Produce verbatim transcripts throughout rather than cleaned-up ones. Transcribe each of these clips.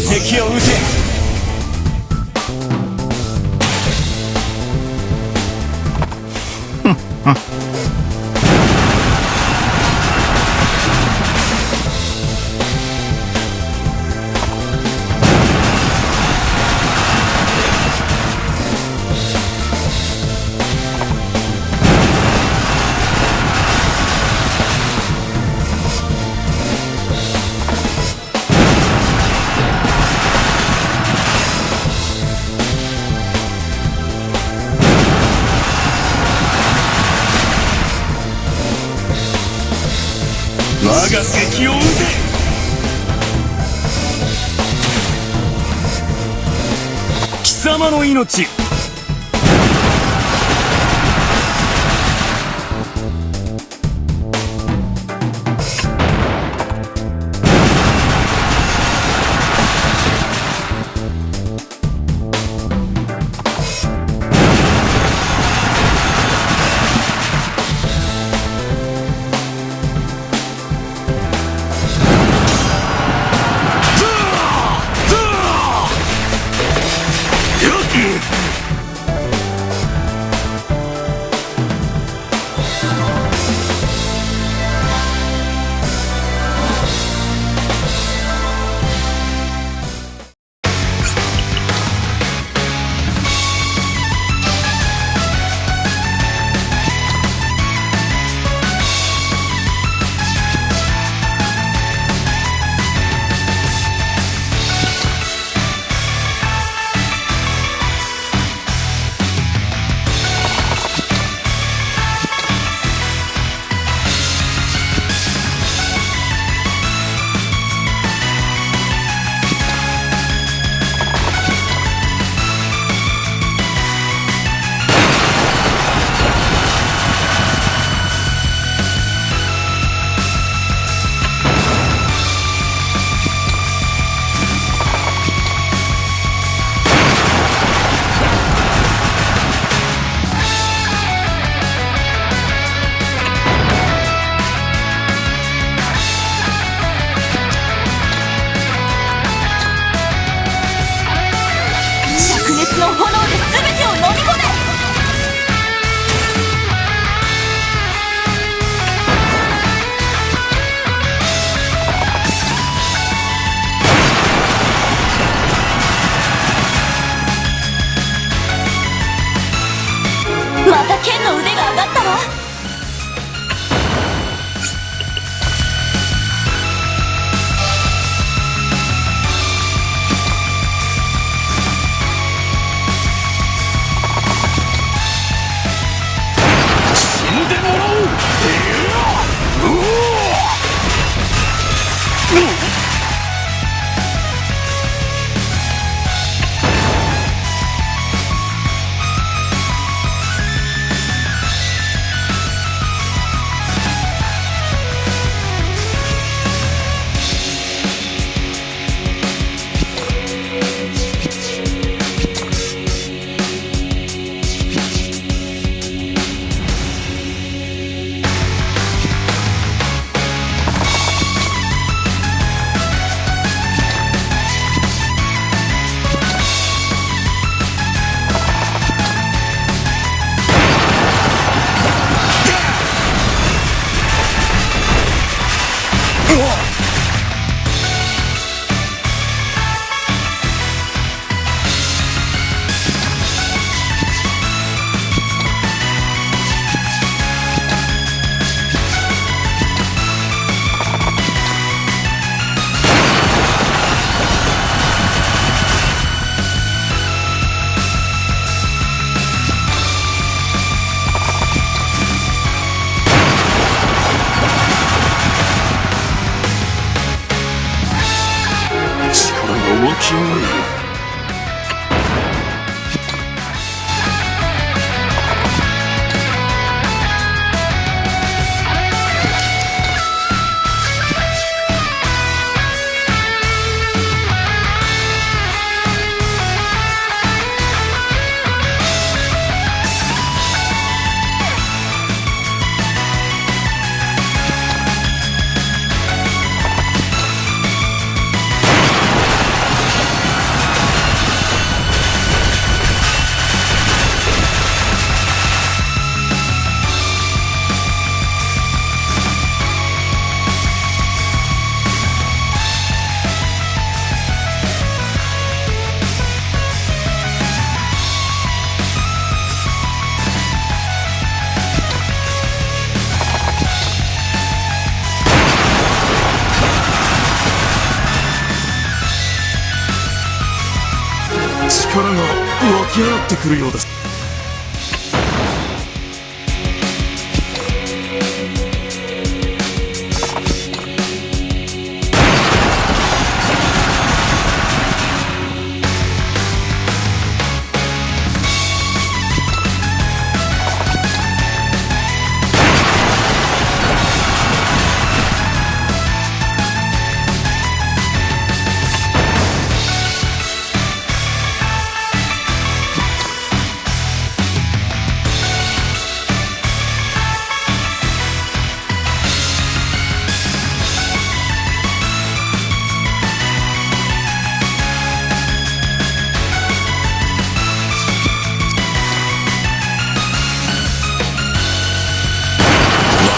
敵を討て。我が敵を討て。貴様の命。灼熱の炎で全てを飲み込め。また、ケンの腕が上がったわ。死んでもらおう。力が湧き上がる。湧き上がってくるようです。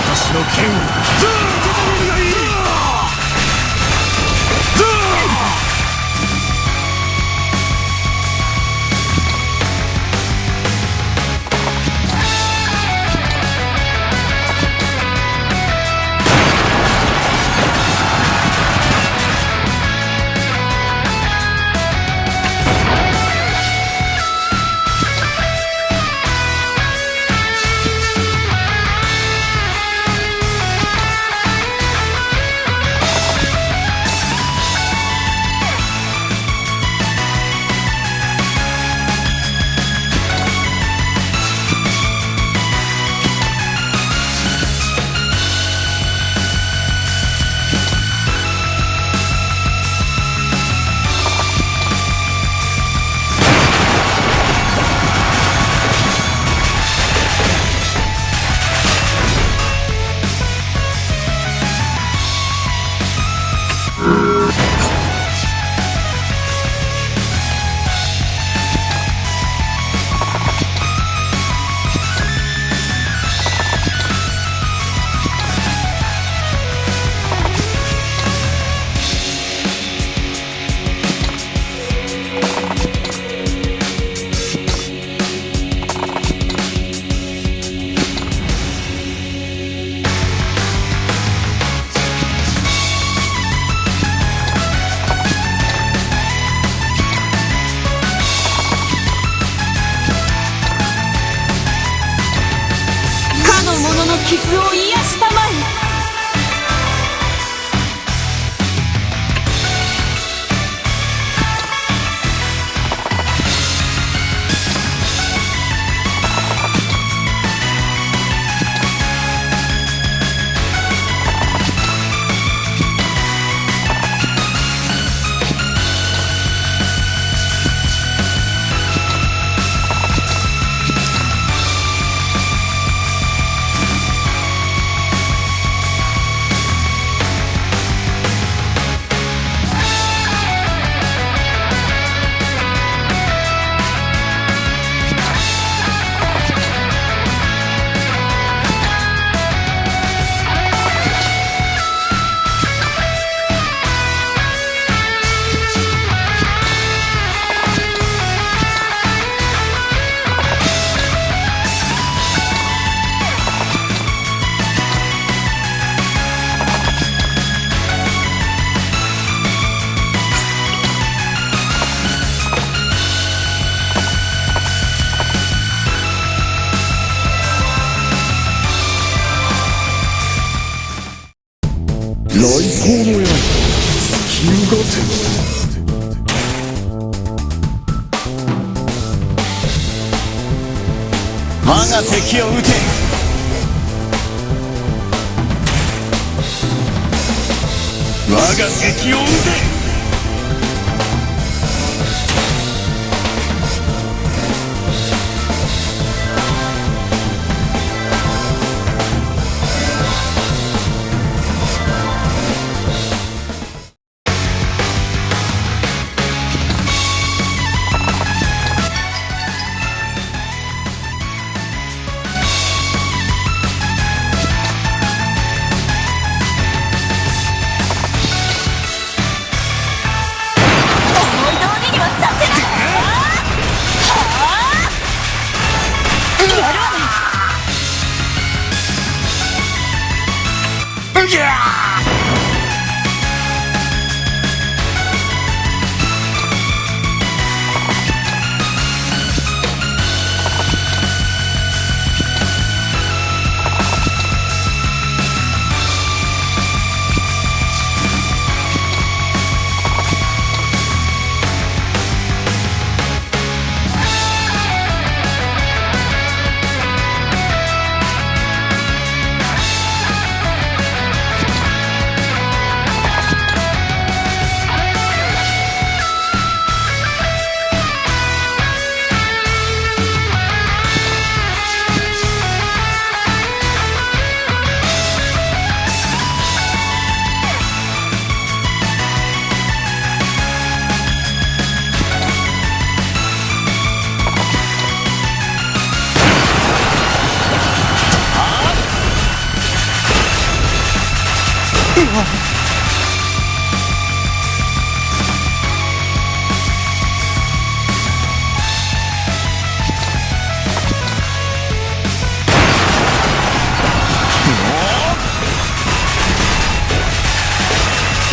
私の剣を受け止めるがいい。かの者の傷を癒したまえ。 雷光の槍、金河天。我が敵を討て。我が敵を討て。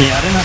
やるな。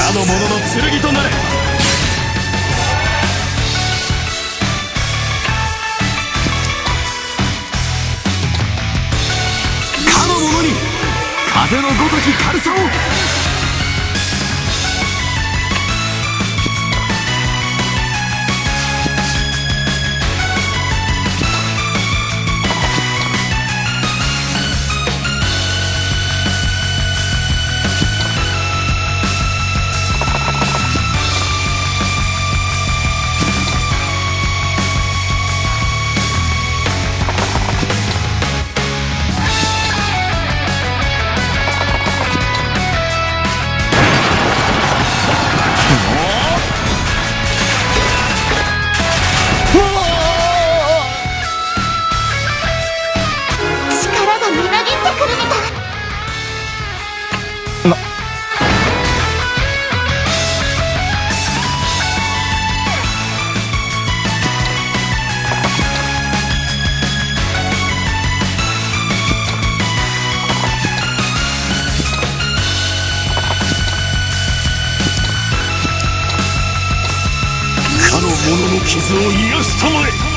かの者の剣となれ。かの者に風のごとき軽さを。力がみなぎってくるみたい。かの者の傷を癒したまえ。